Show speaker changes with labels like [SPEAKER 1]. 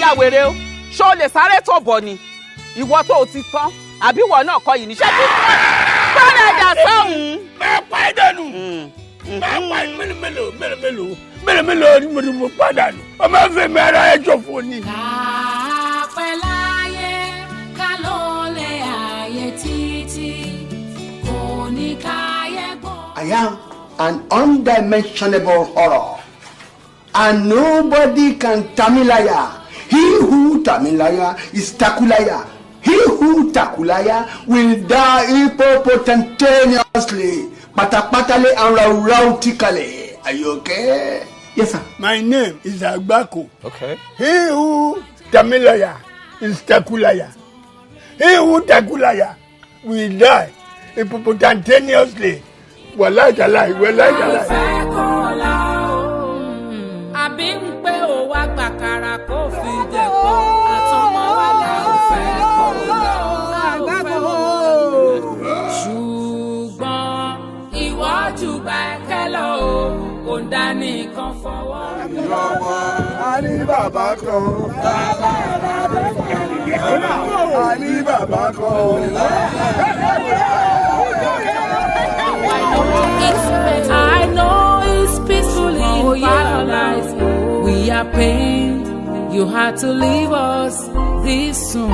[SPEAKER 1] ya wèrè o ṣó lè sáré tó bọ̀ ni ìwọ tó ti tán àbí ìwọ náà kọ́ yìí níṣẹ́ tó tọ́lẹ̀ dà sọ́hùn.
[SPEAKER 2] máa pa ẹ́ dànù máa pa ẹ́ mélòó ni mo padà nù ọmọ ẹ̀fẹ̀ mi ara ẹ̀ jọ fún ni.
[SPEAKER 3] kápẹ́ láyé ká ló lè ààyè títí kò ní káyé gbọ́.
[SPEAKER 4] I am an undimensionable horror, and nobody can tamilaya. He who tamilaya is takulaya. He who takulaya will die hippopotaneously, patapatale and rautically. Are you okay? Yes, sir.
[SPEAKER 2] My name is Agbako.
[SPEAKER 1] Okay.
[SPEAKER 2] He who tamilaya is takulaya. He who takulaya will die hippopotaneously. Wàláì tàláì.
[SPEAKER 3] àbí ń pé ó wá gbàkàrà kó fi dẹ̀kọ́ àtọmọ wa là ń fẹ́ kó lọ ṣùgbọ́n ìwọ́jú gbẹ́kẹ̀ lọ kò ń dání kan fọwọ́.
[SPEAKER 5] lọ́wọ́ a ní bàbá kan a ní bàbá kan.
[SPEAKER 3] I know it's peaceful in paradise. We are pained. You had to leave us this soon.